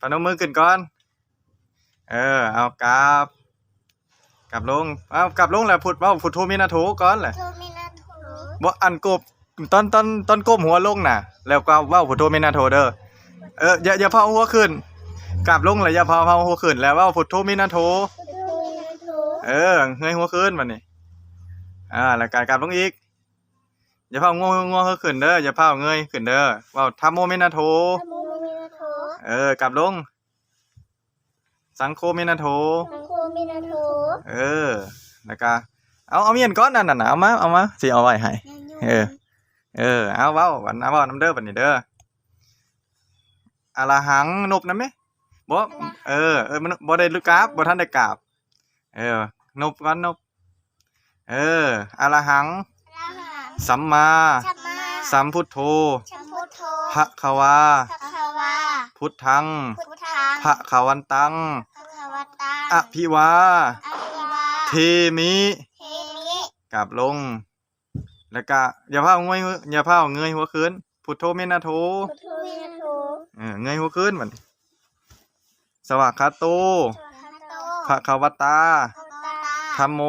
ປະນົມມືຂຶ້ນກ່ອນ. ເອີ ເອົາກາບ ກາບລົງ. ເອົາກາບລົງແລ້ວພຸດ ເວົ້າພຸດໂທເມນະໂທກ່ອນແຫຼະ. ໂທເມນະໂທ. ບໍ່ ອັນກົ້ມ ຕອນ ຕອນ ຕອນກົ້ມຫົວລົງນະ ແລ້ວກໍເວົ້າພຸດໂທເມນະໂທເດີ. ເອີ ຢ່າ ຢ່າພາວຫົວຂຶ້ນ. ກາບລົງແລ້ວຢ່າພາວ ພາວຫົວຂຶ້ນ ແລ້ວເວົ້າພຸດໂທເມນະໂທ. ໂທເມນະໂທ. ເອີ ເງີຍຫົວຂຶ້ນບາດນີ້. ອ່າ ແລ້ວກໍກາບລົງອີກ. ຢ່າພາວງໍງໍຂຶ້ນເດີ ຢ່າພາວເງີຍຂຶ້ນເດີ. ເວົ້າທຳໂມເມນະໂທ. ທຳໂມເມນະໂທ. ເອີ ກາບລົງ. ສັງໂຄເມນະໂທ. ສັງໂຄເມນະໂທ. ເອີ ແລ້ວກະ ເອົາ ເອົາມ້ຽນກ່ອນ ອັນນັ້ນນະ ເອົາມາ ເອົາມາ ຊິເອົາໄວ້ໃຫ້. ຍັງຢູ່. ເອີ ເອີ ເອົາເວົ້າ ເວົ້ານຳເດີບາດນີ້ເດີ. ອະລະຫັງ ນົບນຳແມ. ບໍ່ ອະລະຫັງ. ເອີ ເອີ ມັນບໍ່ໄດ້ກາບ ບໍ່ທັນໄດ້ກາບ. ເອີ ນົບກ່ອນ ນົບ. ເອີ ອະລະຫັງ ອະລະຫັງ ສຳມາ ສຳມາ ສຳພຸດໂທ ສຳພຸດໂທ ພະຄະວາ ພະຄະວາ ພຸດທັງ ພຸດທັງ ພະຄະວັນຕັງ ພະຄະວັນຕັງ ອະພິວາ ອະພິວາ ເທມິ ເທມິ ກາບລົງ. ແລ້ວກະຢ່າພາວເງີຍ ຢ່າພາວເງີຍຫົວຂຶ້ນ. ພຸດໂທເມນະໂທ ພຸດໂທເມນະໂທ. ເອີ ເງີຍຫົວຂຶ້ນບາດນີ້. ສະວາຄາໂຕ ສະວາຄາໂຕ ພະຄະວະຕາ ພະຄະວະຕາ ທຳໂມ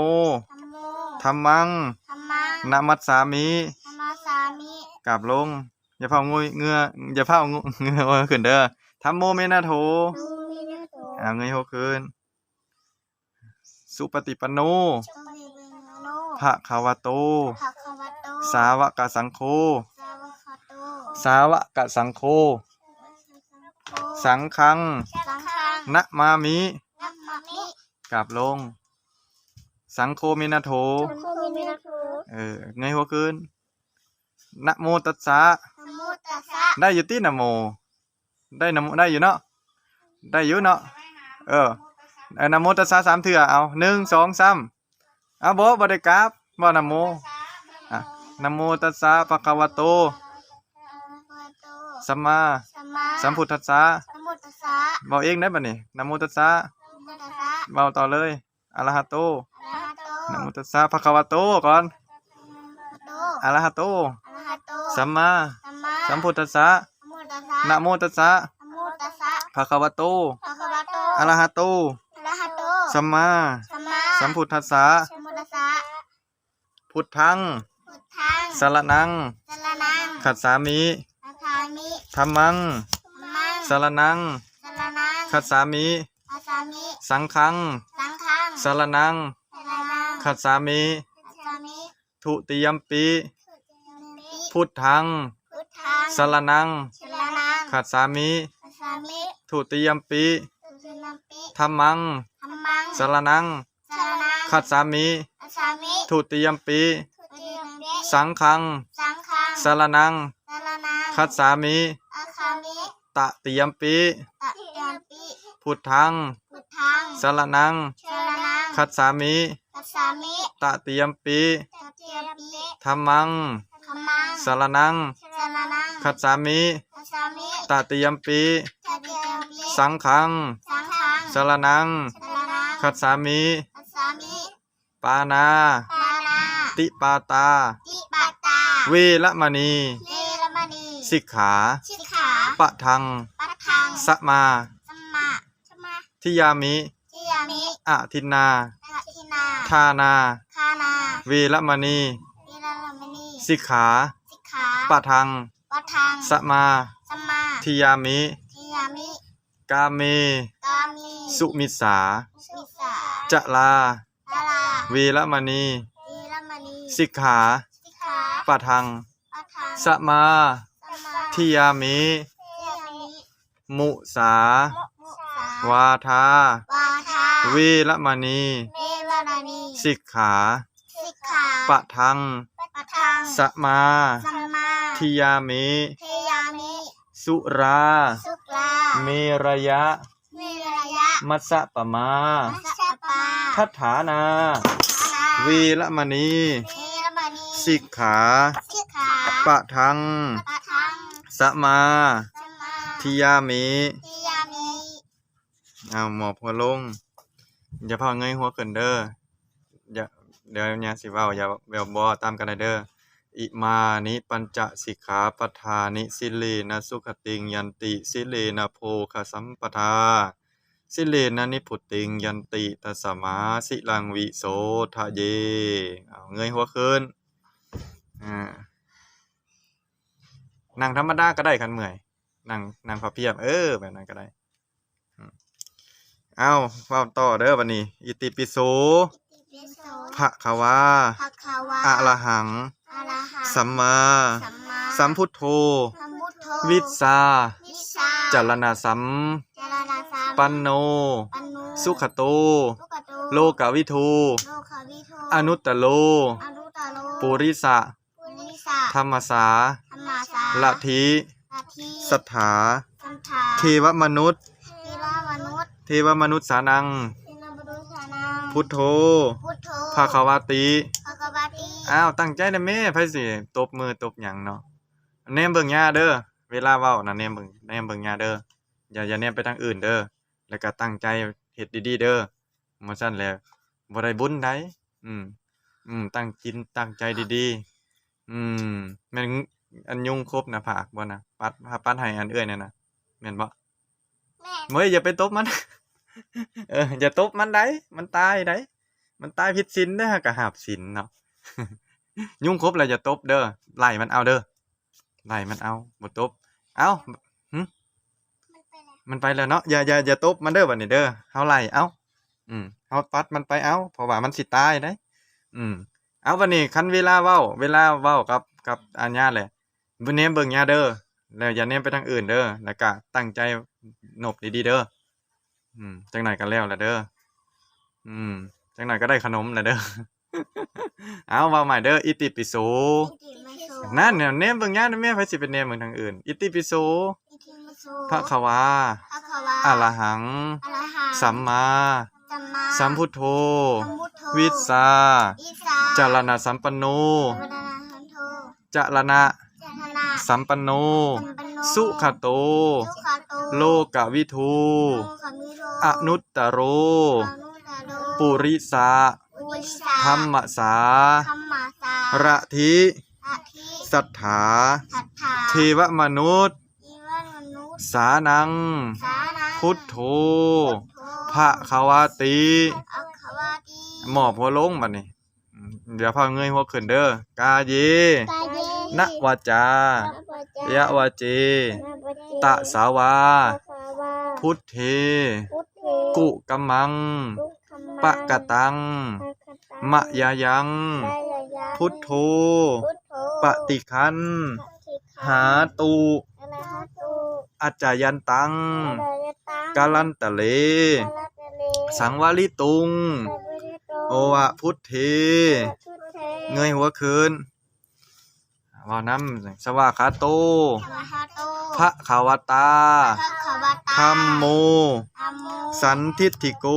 ທຳໂມ ທຳມັງ ທຳມັງ ນະມັດສາມິ ນະມັດສາມິ ກາບລົງ. ຢ່າພາວເງີຍ ຢ່າພາວເງີຍຫົວຂຶ້ນເດີ. ທຳໂມເມນະໂທ ທຳໂມເມນະໂທ. ອ່າ ເງີຍຫົວຂຶ້ນ. ສຸປະຕິປັນໂນ ສຸປະຕິປັນໂນ ພະຄະວະໂຕ ພະຄະວະໂຕ ສາວະກະສັງໂຄ ສາວະກະໂຕ ສາວະກະສັງໂຄ ສາວະກະສັງໂຄ ສັງຄັງ ສັງຄັງ ນະມາມິ ນະມາມິ ກາບລົງ. ສັງໂຄເມນະໂທ ສັງໂຄເມນະໂທ. ເອີ ເງີຍຫົວຂຶ້ນ. ນະໂມຕັດສະ ນະໂມຕັດສະ ໄດ້ຢູ່ຕິ ນະໂມ ໄດ້ນະໂມ ໄດ້ຢູ່ເນາະ ໄດ້ຢູ່ເນາະ. ເອີ ເອີ ນະໂມຕັດສະສາມເທື່ອ. ເອົາ ໜຶ່ງ ສອງ ສາມ. ເອົາ ບໍ່ ບໍ່ໄດ້ກາບ ເວົ້ານະໂມ. ອ່ະ ນະໂມຕັດສະພະຄະວະໂຕ ສຳມາ ສຳມາ ສຳພຸດທັດສະ ສຳພຸດທັດສະ. ເວົ້າເອງໄດ້ບາດນີ້. ນະໂມຕັດສະ ນະໂມຕັດສະ ເວົ້າຕໍ່ເລີຍ. ອະລະຫະໂຕ ອະລະຫະໂຕ ນະໂມຕັດສະພະຄະວະໂຕກ່ອນ. ອະລະຫະໂຕ ອະລະຫະໂຕ ສຳມາ ສຳມາ ສຳພຸດທັດສະ ສຳພຸດທັດສະ ນະໂມຕັດສະ ນະໂມຕັດສະ ພະຄະວະໂຕ ພະຄະວະໂຕ ອະລະຫະໂຕ ອະລະຫະໂຕ ສຳມາ ສຳມາ ສຳພຸດທັດສະ ສຳພຸດທັດສະ. ພຸດທັງ ພຸດທັງ ສະລະນັງ ສະລະນັງ ຄັດສາມິ ຄັດສາມິ ທຳມັງ ທຳມັງ ສະລະນັງ ສະລະນັງ ຄັດສາມິ ຄັດສາມິ ສັງຄັງ ສັງຄັງ ສະລະນັງ ສະລະນັງ ຄັດສາມິ ຄັດສາມິ ທຸຕິຍຳປິ ທຸຕິຍຳປິ ພຸດທັງ ພຸດທັງ ສະລະນັງ ສະລະນັງ ຄັດສາມິ ຄັດສາມິ ທຸຕິຍຳປິ ທຸຕິຍຳປິ ທຳມັງ ທຳມັງ ສະລະນັງ ສະລະນັງ ຄັດສາມິ ຄັດສາມິ ທຸຕິຍຳປິ ທຸຕິຍຳປິ ສັງຄັງ ສັງຄັງ ສະລະນັງ ສະລະນັງ ຄັດສາມິ ຄັດສາມິ ຕະຕິຍຳປິ ຕະຕິຍຳປິ ພຸດທັງ ພຸດທັງ ສະລະນັງ ສະລະນັງ ຄັດສາມິ ຄັດສາມິ ຕະຕິຍຳປິ ຕະຕິຍຳປິ ທຳມັງ ທຳມັງ ສະລະນັງ ສະລະນັງ ຄັດສາມິ ຄັດສາມິ ຕະຕິຍຳປິ ຕະຕິຍຳປິ ສັງຄັງ ສັງຄັງ ສະລະນັງ ສະລະນັງ ຄັດສາມິ ຄັດສາມິ ປານາ ປານາ ຕິປາຕາ ຕິປາຕາ ເວລະມະນີ ເວລະມະນີ ສິກຂາ ສິກຂາ ປະທັງ ປະທັງ ສະມາ ສະມາ ສະມາ ທິຍາມິ ທິຍາມິ ອະທິນນາ ອະທິນນາ ທານາ ທານາ ເວລະມະນີ ເວລະມະນີ ສິກຂາ ສິກຂາ ປະທັງ ປະທັງ ສະມາ ສະມາ ທິຍາມິ ທິຍາມິ ກາເມ ກາເມ ສຸມິດສາ ສຸມິດສາ ຈະລາ ຈະລາ ເວລະມະນີ ເວລະມະນີ ສິກຂາ ສິກຂາ ປະທັງ ປະທັງ ສະມາ ສະມາ ທິຍາມິ ທິຍາມິ ມຸສາ ມຸສາ ວາທາ ວາທາ ເວລະມະນີ ເວລະມະນີ ສິກຂາ ສິກຂາ ປະທັງ ປະທັງ ສະມາ ສະມາ ທິຍາມິ ທິຍາມິ ສຸລາ ສຸລາ ເມລະຍະ ເມລະຍະ ມັດສະປະມາ ມັດສະປະມາ ທັດຖານາ ທັດຖານາ ເວລະມະນີ ເວລະມະນີ ສິກຂາ ສິກຂາ ປະທັງ ປະທັງ ສະມາ ສະມາ ທິຍາມິ ທິຍາມິ ເອົາ ໝອບຫົວລົງ ຢ່າພາວເງີຍຫົວຂຶ້ນເດີ ດຽວ ດຽວຍ່າຊິເວົ້າ ຢ່າ ແບບບໍ່ຕາມກັນໄດ້ເດີ. ອິມານິປັນຈະສິກຂາປະທານິ ສິລເລນະສຸຂະຕິງຍັນຕິ ສິລເລນະໂພຄະສຳປະທາ ສິລເລນະນິບພຸຕິງຍັນຕິ ຕັດສະມາສິລັງວິໂສທະເຍ. ເອົາ ເງີຍຫົວຂຶ້ນ ອາ ນັ່ງທຳມະດາກໍໄດ້ ຄັນເມື່ອຍ ນັ່ງ ນັ່ງພັບພຽບ ເອີ ແບບນັ້ນກໍໄດ້. ເອົາ ເວົ້າຕໍ່ເດີບັດນີ້. ອິຕິປິໂສ ອິຕິປິໂສ ພະຄະວາ ພະຄະວາ ອະລະຫັງ ອະລະຫັງ ສຳມາ ສຳມາ ສຳພຸດໂທ ສຳພຸດໂທ ວິດຊາ ວິດຊາ ຈະລະນະສຳ ຈະລະນະສຳ ປັນໂນ ປັນໂນ ສຸຂະໂຕ ສຸຂະໂຕ ໂລກະວິທູ ໂລກະວິທູ ອະນຸດຕະໂລ ອະນຸດຕະໂລ ປຸລິສະ ປຸລິສະ ທຳມະສາ ທຳມະສາ ລັດຖິ ລັດຖິ ສັດຖາ ສັດຖາ ເທວະມະນຸດ ເທວະມະນຸດ ເທວະມະນຸດສານັງ ເທວະມະນຸດສານັງ ພຸດໂທ ພຸດໂທ ພະຄະວາຕິ ພະຄະວາຕິ. ອ້າວ ຕັ້ງໃຈນະແມ່ ໃຜຊິຕົບມືຕົບຫຍັງເນາະ. ແນມເບິ່ງຍ່າເດີ ເວລາເວົ້ານະ ແນມເບິ່ງ ແນມເບິ່ງຍ່າເດີ ຢ່າ ຢ່າແນມໄປທາງອື່ນເດີ ແລ້ວກໍຕັ້ງໃຈເຮັດດີໆເດີ. ບໍ່ຊັ້ນແລ້ວບໍ່ໄດ້ບຸນໃດ. ອືມ ອືມ ຕັ້ງຈິດຕັ້ງໃຈດີໆ. ອືມ ແມ່ນອັນຍຸງຄົບໜ້າຜາກບໍ່ນະ? ປັດ ປັດໃຫ້ອັນເອື້ອຍນັ້ນນະ ແມ່ນບໍ່? ແມ່ນ. ເວີ້ຍ ຢ່າໄປຕົບມັນ ເອີ ຢ່າຕົບມັນໃດ ມັນຕາຍໃດ ມັນຕາຍຜິດສິນເດ້ ເຮົາກໍຫາບສິນເນາະ. ຍຸງຄົບແລ້ວຢ່າຕົບເດີ ໄລ່ມັນເອົາເດີ ໄລ່ມັນເອົາ ບໍ່ຕົບ. ເອົ້າ ຫຶ ມັນໄປແລ້ວ ມັນໄປແລ້ວເນາະ. ຢ່າ ຢ່າ ຢ່າຕົບມັນເດີບັດນີ້ເດີ ເຮົາໄລ່ເອົາ. ອືມ ເຮົາປັດມັນໄປເອົາ ເພາະວ່າມັນຊິຕາຍເດ້. ອືມ ເອົາ ບັດນີ້ຄັນເວລາເວົ້າ ເວລາເວົ້າກັບ ກັບອາຍາແຫຼະ ແນມເບິ່ງຍາເດີ ແລ້ວຢ່າແນມໄປທາງອື່ນເດີ ແລ້ວກະຕັ້ງໃຈນົບດີໆເດີ. ອືມ ຈັກໜ້ອຍກໍແລ້ວລະເດີ. ອືມ ຈັກໜ້ອຍກໍໄດ້ຂະໜົມລະເດີ. ເອົາ ເວົ້າໃໝ່ເດີ ອິຕິປິໂສ. ອິຕິປິໂສ ນັ້ນ ແນມເບິ່ງຍານຳແມ່ ໃຜຊິໄປແນມເບິ່ງທາງອື່ນ. ອິຕິປິໂສ ອິຕິປິໂສ ພະຄະວາ ພະຄະວາ ອະລະຫັງ ອະລະຫັງ ສຳມາ ສຳມາ ສຳພຸດໂທ ສຳພຸດໂທ ວິດຊາ ວິດຊາ ຈະລະນະສຳປັນໂນ ຈະລະນະສຳປັນໂນ ຈະລະນະ ສຳປັນໂນ ສຳປັນໂນ ສຸຂະໂຕ ສຸຂະໂຕ ໂລກະວິທູ ໂລກະວິທູ ອະນຸດຕະໂລ ອະນຸດຕະໂລ ປຸລິສະ ປຸລິສະ ທຳມະສາ ທຳມະສາ ລັດຖິ ລັດຖິ ສັດຖາ ສັດຖາ ເທວະມະນຸດ ເທວະມະນຸດ ສານັງ ສານັງ ພຸດໂທ ພຸດໂທ ພະຄະວາຕິ ພະຄະວາຕິ. ໝອບຫົວລົງບັດນີ້. ອືມ ດຽວພາເງີຍຫົວຂຶ້ນເດີ. ກາເຍ ກາເຍ ນະວາຈາ ນະວາຈາ ຍະວາເຈ ຍະວາເຈ ຕະສາວາ ຕະສາວາ ພຸດເທ ພຸດເທ ກຸກຳມັງ ກຸກຳມັງ ປະກະຕັງ ປະກະຕັງ ມະຍາຍັງ ມະຍາຍັງ ພຸດໂທ ພຸດໂທ ປະຕິຄັນ ປະຕິຄັນ ຫາຕຸ ຫາຕຸ ອັດຈະຍັນຕັງ ອັດຈະຍັນຕັງ ກາລັນຕະເລ ກາລັນຕະເລ ສັງວາລິຕຸງ ສັງວາລິຕຸງ ໂອວະພຸດເທ ໂອວະພຸດເທ ເງີຍຫົວຂຶ້ນ ເວົ້ານຳ ສະວາຄາໂຕ ສະວາຄາໂຕ ພະຄະວະຕາ ພະຄະວະຕາ ທຳໂມ ທຳໂມ ສັນທິດຖິໂກ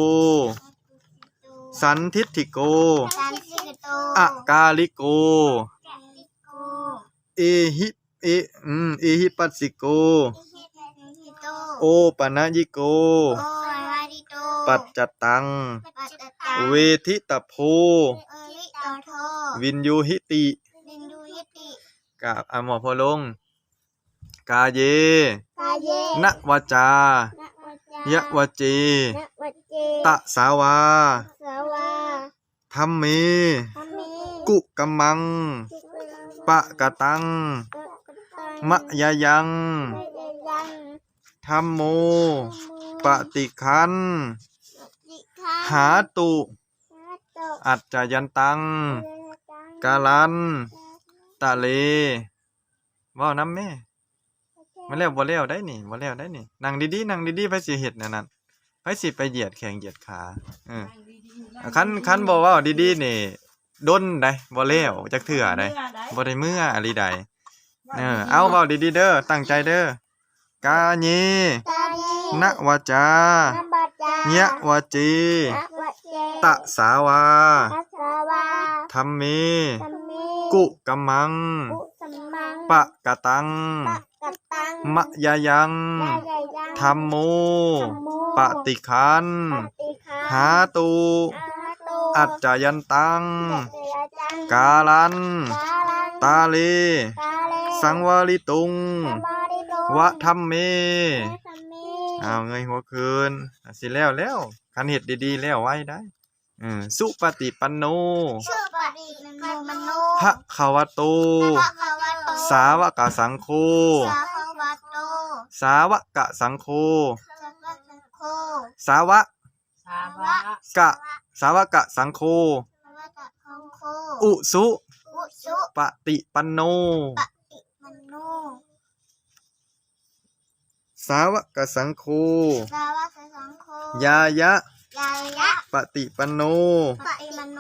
ສັນທິດຖິໂກ ສັນທິດຖິໂກ ອະກາລິໂກ ອະກາລິໂກ ເອຫິ ເອ ອືມ ເອຫິປັດສິໂກ ເອຫິປັດສິໂກ ໂອປະນະຍິໂກ ໂອປະນະຍິໂກ ປັດຈັດຕັງ ປັດຈັດຕັງ ເວທິຕະໂພ ເວທິຕະໂພ ວິນຍູຫິຕິ ວິນຍູຫິຕິ. ກະ ອາ ໝອບຫົວລົງ. ກາເຍ ກາເຍ ນະວາຈາ ນະວາຈາ ຍະວາເຈ ຍະວາເຈ ຕະສາວາ ຕະສາວາ ທຳເມ ທຳເມ ກຸກຳມັງ ກຸກຳມັງ ປະກະຕັງ ປະກະຕັງ ມະຍາຍັງ ມະຍາຍັງ ທຳໂມ ທຳໂມ ປະຕິຄັນ ປະຕິຄັນ ຫາຕຸ ຫາຕຸ ອັດຈະຍັນຕັງ ອັດຈະຍັນຕັງ ກາລັນ ກາລັນ ຕະເລ. ເວົ້ານຳແມ່. ໂອເຄ ມັນແລ້ວບໍ່ແລ້ວໄດ໋ນີ້ ບໍ່ແລ້ວໄດ໋ນີ້. ນັ່ງດີໆ ນັ່ງດີໆ ໃຜຊິເຮັດແນວນັ້ນ? ໃຜຊິໄປຢຽດແຂ້ງຢຽດຂາ? ເອີ ຄັນ ຄັນບໍ່ເວົ້າດີໆນີ້ ດົນໄດ໋ ບໍ່ແລ້ວຈັກເທື່ອໄດ໋ ບໍ່ໄດ້ເມືອອີ່ຫຼີໃດ໋. ເອີ ເອົາ ເວົ້າດີໆເດີ ຕັ້ງໃຈເດີ. ກາເຍ ກາເຍ ນະວາຈາ ນະວາຈາ ຍະວາເຈ ຍະວາເຈ ຕະສາວາ ຕະສາວາ ທຳເມ ທຳເມ ກຸກຳມັງ ກຸກຳມັງ ປະກະຕັງ ປະກະຕັງ ມະຍາຍັງ ມະຍາຍັງ ທຳໂມ ທຳໂມ ປະຕິຄັນ ປະຕິຄັນ ຫາຕຸ ຫາຕຸ ອັດຈະຍັນຕັງ ອັດຈະຍັນຕັງ ກາລັນ ກາລັນ ຕາເລ ຕາເລ ສັງວາລິຕຸງ ສັງວາລິຕຸງ ວະທຳເມ ວະທຳເມ ອ້າວ ເງີຍຫົວຂຶ້ນ ອ່າ ຊິແລ້ວແລ້ວ ຄັນເຮັດດີໆ ແລ້ວໄວໄດ໋. ເອີ ສຸປະຕິປັນໂນ ສຸປະຕິປັນໂນ ພະຄະວະໂຕ ພະຄະວະໂຕ ສາວະກະສັງໂຄ ສາວະກະສັງໂຄ ສາວະກະສັງໂຄ ສາວະ ສາວະ ສາວະ ກະ ສາວະກະສັງໂຄ ສາວະກະສັງໂຄ ອຸສຸ ອຸສຸ ປະຕິປັນໂນ ປະຕິປັນໂນ ສາວະກະສັງໂຄ ສາວະກະສັງໂຄ ຍາຍະ ຍາຍະ ປະຕິປັນໂນ ປະຕິປັນໂນ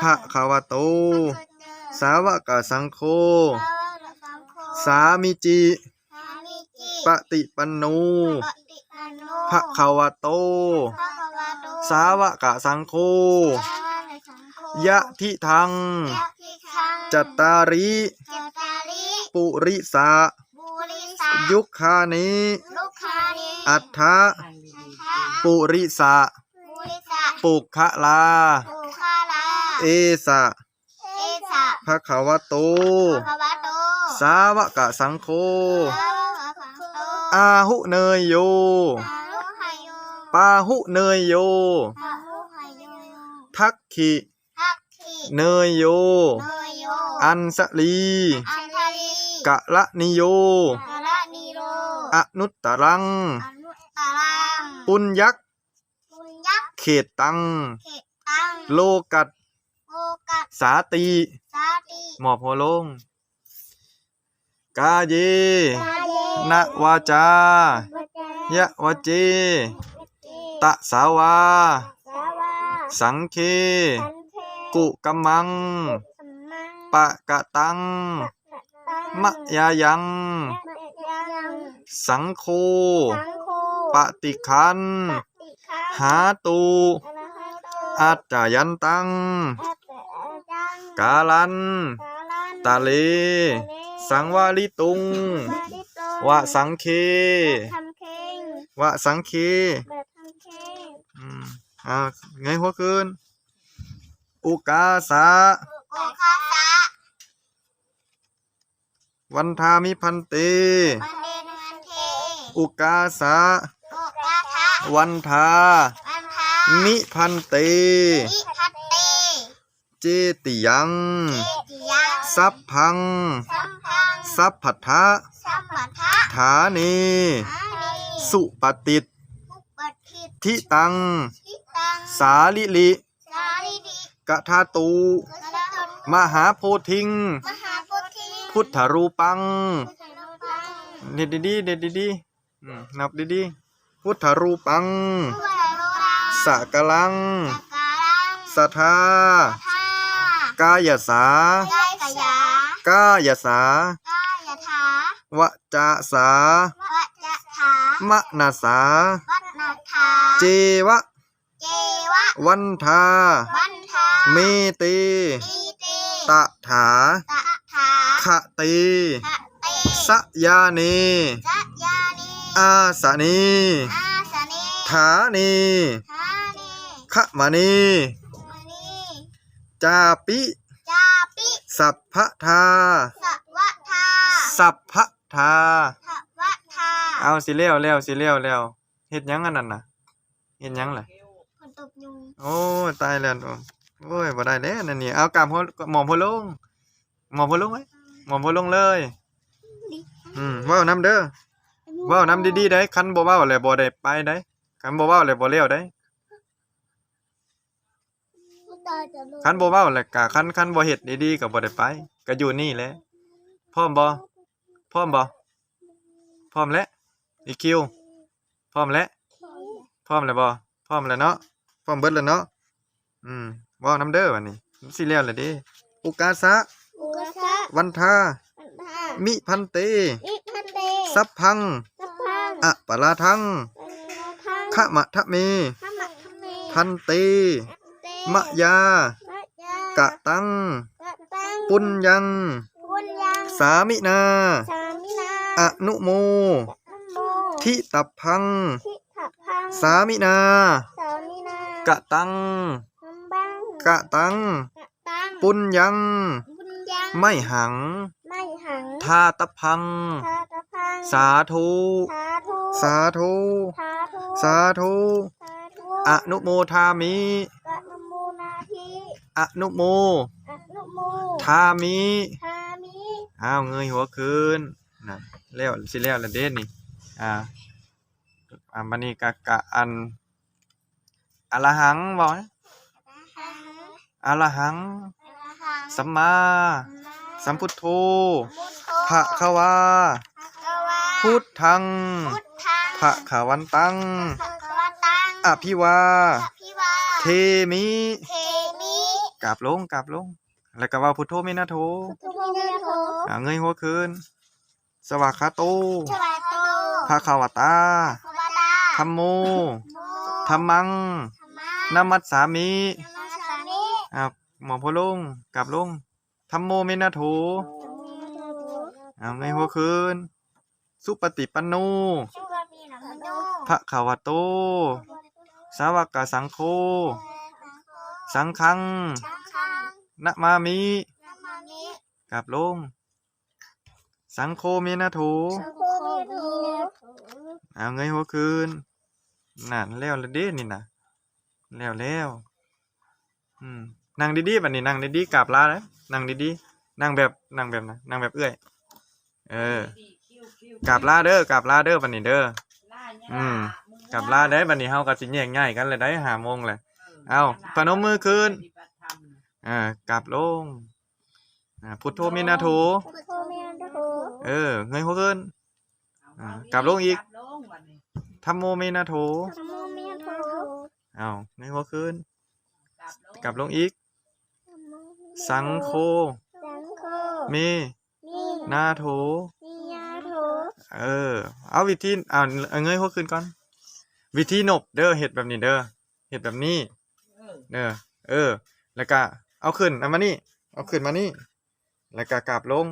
ພະຄະວະໂຕ ພະຄະວະໂຕ ສາວະກະສັງໂຄ ສາວະກະສັງໂຄ ສາມິຈິ ສາມິຈິ ປະຕິປັນໂນ ປະຕິປັນໂນ ພະຄະວະໂຕ ພະຄະວະໂຕ ສາວະກະສັງໂຄ ສາວະກະສັງໂຄ ຍະທິທັງ ຍະທິທັງ ຈັດຕາລິ ຈັດຕາລິ ປຸລິສະ ປຸລິສະ ຍຸກຂານິ ຍຸກຂານິ ອັດຖະ ອັດຖະ ປຸລິສະ ປຸລິສະ ປຸກຄະລາ ປຸກຄະລາ ເອສະ ເອສະ ພະຄະວະໂຕ ພະຄະວະໂຕ ສາວະກະສັງໂຄ ສາວະກະສັງໂຄ ອາຫຸເນຍໂຍ ອາຫຸເນຍໂຍ ປາຫຸເນຍໂຍ ປາຫຸເນຍໂຍ ທັກຂິ ທັກຂິ ເນຍໂຍ ເນຍໂຍ ອັນສະລີ ອັນສະລີ ກະລະນິໂຍ ກະລະນິໂຍ ອະນຸດຕະລັງ ອະນຸດຕະລັງ ປຸນຍັກ ປຸນຍັກ ເຂດຕັງ ເຂດຕັງ ໂລກັດ ໂລກັດ ສາຕິ ສາຕິ ມອບຫົວລົງ ກາເຍ ກາເຍ ນະວາຈາ ວາຈາ ຍະວະເຈ ຍະວະເຈ ຕະສາວາ ສາວາ ສັງເຄ ສັງເຄ ກຸກຳມັງ ກຸກຳມັງ ປະກະຕັງ ປະ ມະຍາຍັງ ມະຍາຍັງ ສັງໂຄ ສັງໂຄ ປະຕິຄັນ ປະຕິຄັນ ຫາຕຸ ຫາຕຸ ອັດຈະຍັນຕັງ ອັດຈະຍັນຕັງ ກາລັນ ກາລັນ ຕະເລ ຕະເລ ສັງວາລິຕຸງ ສັງວາລິຕຸງ ວະສັງເຄ ວະສັງເຄ ວະສັງເຄ ວະສັງເຄ ອືມ ອ່າ ເງີຍຫົວຂຶ້ນ ອຸກາສະ ອຸກາສະ ວັນທາມິພັນເຕ ວັນເດນະວັນເທ ອຸກາສະ ອຸກາສະ ວັນທາ ວັນທາ ມິພັນເຕ ມິພັນເຕ ເຈຕິຍັງ ເຈຕິຍັງ ສັບພັງ ສັບພັງ ສັບພັດຖະ ສັບພັດຖະ ຖານີ ຖານີ ສຸປະຕິດ ສຸປະຕິດ ທິຕັງ ທິຕັງ ສາລິລິ ສາລິລິ ກະທາຕຸ ກະທາຕຸ ມະຫາໂພທິງ ມະຫາໂພທິງ ພຸດທະຣູປັງ ພຸດທະຮູປັງ ເຮັດດີໆ ເຮັດດີໆ ອືມ ນັບດີໆ ພຸດທະຮູປັງ ພຸດທະຮູປັງ ສະກະລັງ ສະກະລັງ ສະທາ ສະທາ ກາຍະສາ ກາຍະສາ ກາຍະສາ ກາຍະສາ ວະຈະສາ ວະຈະສາ ມະນະສາ ມະນະສາ ເຈວະ ເຈວະ ວັນທາ ວັນທາ ເມເຕ ເມເຕ ຕະຖາ ຕະຖາ ຄະເຕ ຄະເຕ ສະຍາເນ ສະຍາເນ ອາສະເນ ອາສະເນ ຖາເນ ຖາເນ ຄະມະເນ ຄະມະເນ ຈາປິ ຈາປິ ສັບພະທາ ສັບພະທາ ສັບພະທາ ສັບພະທາ ເອົາ ຊິແລ້ວແລ້ວ ຊິແລ້ວແລ້ວ ເຮັດຫຍັງອັນນັ້ນນະ? ເຮັດຫຍັງລະ? ຝົນຕົກຍຸງ. ໂອ້ຍ ຕາຍແລ້ວ. ໂອ້ຍ ບໍ່ໄດ້ແລ້ວແນວນີ້. ເອົາ ກາມຫົວ ໝອບຫົວລົງ. ໝອບຫົວລົງໄວ້. ໝອບຫົວລົງເລີຍ. ອືມ ເວົ້ານຳເດີ. ເວົ້ານຳດີໆໄດ໋. ຄັນບໍ່ເວົ້າແລ້ວບໍ່ໄດ້ໄປໄດ໋. ຄັນບໍ່ເວົ້າແລ້ວບໍ່ແລ້ວໄດ໋. ຄັນບໍ່ເວົ້າແລ້ວກະ ຄັນ ຄັນບໍ່ເຮັດດີໆກະບໍ່ໄດ້ໄປ. ກະຢູ່ນີ້ແຫຼະ. ພ້ອມບໍ່? ພ້ອມບໍ່? ພ້ອມແລ້ວ. ອີຄິວ ພ້ອມແລ້ວ. ພ້ອມແລ້ວບໍ່? ພ້ອມແລ້ວເນາະ. ພ້ອມເບິດແລ້ວເນາະ. ອືມ ເວົ້ານຳເດີບາດນີ້. ມັນຊິແລ້ວແລ້ວເດ້. ອຸກາສະ ອຸກາສະ ວັນທາ ວັນທາ ມິພັນເຕ ມິພັນເຕ ສັບພັງ ສັບພັງ ອະປະລາທັງ ອະປະລາທັງ ຄະມະທະເມ ຄະມະທະເມ ພັນເຕ ເຕ ມະຍາ ມະຍາ ກະຕັງ ກະຕັງ ປຸນຍັງ ປຸນຍັງ ສາມິນາ ສາມິນາ ອະນຸໂມ ອະນຸໂມ ທິຕັບພັງ ທິຕັບພັງ ສາມິນາ ສາມິນາ ກະຕັງ ກະຕັງ ກະຕັງ ກະຕັງ ປຸນຍັງ ປຸນ ໄມຫັງ ໄມຫັງ ທາຕະພັງ ທາຕະພັງ ສາທຸ ສາທຸ ສາທຸ ສາທຸ ສາທຸ ອະນຸໂມທາມິ ອະນຸໂມທາມິ ອະນຸໂມທາມິ ທາມິ ອ້າວ ເງີຍຫົວຂຶ້ນ ນັ້ນ ແລ້ວ ຊິແລ້ວລະເດ້ນີ້ ອ່າ ອ່າ ບັດນີ້ກະ ກະ ອັນ ອະລະຫັງ ເວົ້າ ອະລະຫັງ ອະລະຫັງ ສຳມາ ສຳມາ ສຳພຸດໂທ ສຳພຸດໂທ ພະຄະວາ ພະຄະວາ ພຸດທັງ ພຸດທັງ ພະຄະວັນຕັງ ພະຄະວັນຕັງ ອະພິວາ ອະພິວາ ເທມິ ເທມິ ກາບລົງ ກາບລົງ ແລ້ວກະເວົ້າ ພຸດໂທ ເມນາໂທ ພຸດໂທ ເມນາໂທ ອ່າ ເງີຍຫົວຂຶ້ນ ສະວາຄາໂຕ ສະວາຄາໂຕ ພະຄະວະຕາ ພະຄະວະຕາ ທຳໂມ ທຳໂມ ທຳມັງ ທຳມັງ ນະມັດສາມິ ນະມັດສາມິ ອ່າ ໝໍໂພລົງ ກາບລົງ ທຳໂມ ເມນາໂທ ທຳໂມ ເມນາໂທ ອ່າ ເງີຍຫົວຂຶ້ນ ສຸປະຕິປັນໂນ ສຸປະຕິປັນໂນ ພະຄະວະໂຕ ສາວະກະສັງໂຄ ສັງຄັງ ສັງຄັງ ນະມາມິ ນະມາມິ ກາບລົງ ສັງໂຄ ເມນາໂທ ສັງໂຄ ເມນາໂທ ອ້າວ ເງີຍຫົວຂຶ້ນ ນັ້ນ ແລ້ວລະເດ້ນີ້ນະ ແລ້ວ ແລ້ວ ອືມ ນັ່ງດີໆ ບັດນີ້ນັ່ງດີໆ ກາບລາເດີ້ ນັ່ງດີໆ ນັ່ງແບບ ນັ່ງແບບນະ ນັ່ງແບບເອື້ອຍ ເອີ ກາບລາເດີ້ ກາບລາເດີ້ ບັດນີ້ເດີ້ ອືມ ກາບລາເດີ້ ບັດນີ້ເຮົາກໍຊິແຍກຍ້າຍກັນແລ້ວໄດ໋ ຫ້າໂມງແລ້ວ ເອີ ເອົ້າ ພະນົມມືຂຶ້ນ ເອີ ກາບລົງ ອ່າ ພຸດໂທ ເມນາໂທ ພຸດໂທ ເມນາໂທ ເອີ ເງີຍຫົວຂຶ້ນ ອ່າ ກາບລົງອີກ ກາບລົງບັດນີ້ ທຳໂມ ເມນາໂທ ທຳໂມ ເມນາໂທ ເອົ້າ ເງີຍຫົວຂຶ້ນ ກາບລົງ ກາບລົງອີກ ທຳໂມ ເມນາໂທ ສັງໂຄ ສັງໂຄ ເມ ເມ ນາໂທ ເມນາໂທ ເອີ ເອົາ ວິທີ ອ່າ ເງີຍຫົວຂຶ້ນກ່ອນ ວິທີນົບເດີ້ ເຮັດແບບນີ້ເດີ້ ເຮັດແບບນີ້ ເອີ ເອີ ແລ້ວກະເອົາຂຶ້ນ ເອົາມານີ້ ເອົາຂຶ້ນມານີ້ ແລ້ວກະກາບລົງ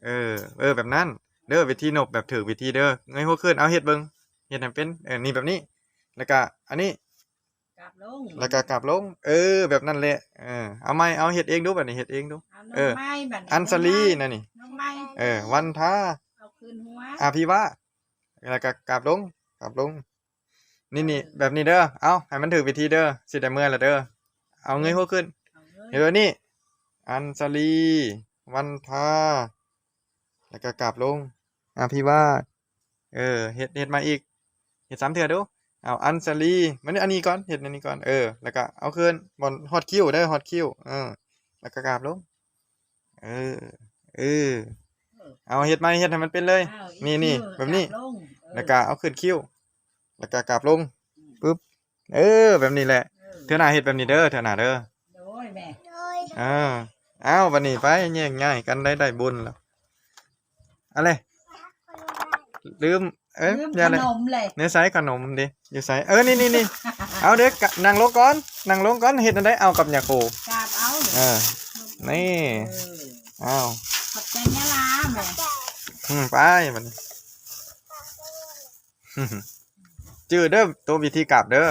ເອີ ເອີ ແບບນັ້ນເດີ້ ວິທີນົບແບບຖືກວິທີເດີ້ ເງີຍຫົວຂຶ້ນ ເອົາເຮັດເບິ່ງ ເຮັດໃຫ້ເປັນ ເອີ ນີ້ແບບນີ້ ແລ້ວກະອັນນີ້ ກາບລົງ ແລ້ວກະກາບລົງ ເອີ ແບບນັ້ນແຫຼະ ເອີ ເອົາໃໝ່ ເອົາເຮັດເອງດູ ບັດນີ້ເຮັດເອງດູ ເອົາ ເອີ ອັນສະລີ ນັ້ນນີ້ ເອີ ວັນທາ ເອົາຂຶ້ນຫົວ ອະພິວາ ແລ້ວກະກາບລົງ ກາບລົງ ນີ້ໆ ເອີ ແບບນີ້ເດີ້ ເອົາ ໃຫ້ມັນຖືກວິທີເດີ້ ຊິໄດ້ເມືອລະເດີ້ ເອົາເງີຍຫົວຂຶ້ນ ເຮັດແບບນີ້ ອັນສະລີ ວັນທາ ແລ້ວກະກາບລົງ ອະພິວາ ເອີ ເຮັດ ເຮັດໃໝ່ອີກ ເຮັດສາມເທື່ອດູ ເອົາ ອັນສະລີ ມານີ້ ອັນນີ້ກ່ອນ ເຮັດອັນນີ້ກ່ອນ ເອີ ແລ້ວກະເອົາຂຶ້ນ ບ່ອນ ຮອດຄິ້ວເດີ້ ຮອດຄິ້ວ ເອີ ແລ້ວກະກາບລົງ ເອີ ເອີ ເອົາເຮັດໃໝ່ ເຮັດໃຫ້ມັນເປັນເລີຍ ນີ້ໆ ແບບນີ້ ແລ້ວກະເອົາຂຶ້ນຄິ້ວ ແລ້ວກະກາບລົງ ປຶບ ເອີ ແບບນີ້ແຫຼະ ເທື່ອໜ້າເຮັດແບບນີ້ເດີ້ ເທື່ອໜ້າເດີ້ ໂດຍແມ່ ເອີ ເອົ້າ ບັດນີ້ໄປແຍກຍ້າຍກັນໄດ້ ໄດ້ບຸນແລ້ວ ອະເລ ລືມ ເອີ ຢ່າເລີຍ ໃນໃສຂະໜົມເດ ຢູ່ໃສ ເອີ ນີ້ໆໆ ເອົາເດີ້ ນັ່ງລົງກ່ອນ ນັ່ງລົງກ່ອນ ເຮັດແນວໃດ ເອົາກັບຍາໂຄ ກາບເອົາ ເອີ ນີ້ ເອີ ເອົ້າ ຂອບໃຈຍາລາແມ່ ອືມ ໄປ ບັດນີ້ ຈື່ເດີ້ ໂຕວິທີກາບເດີ້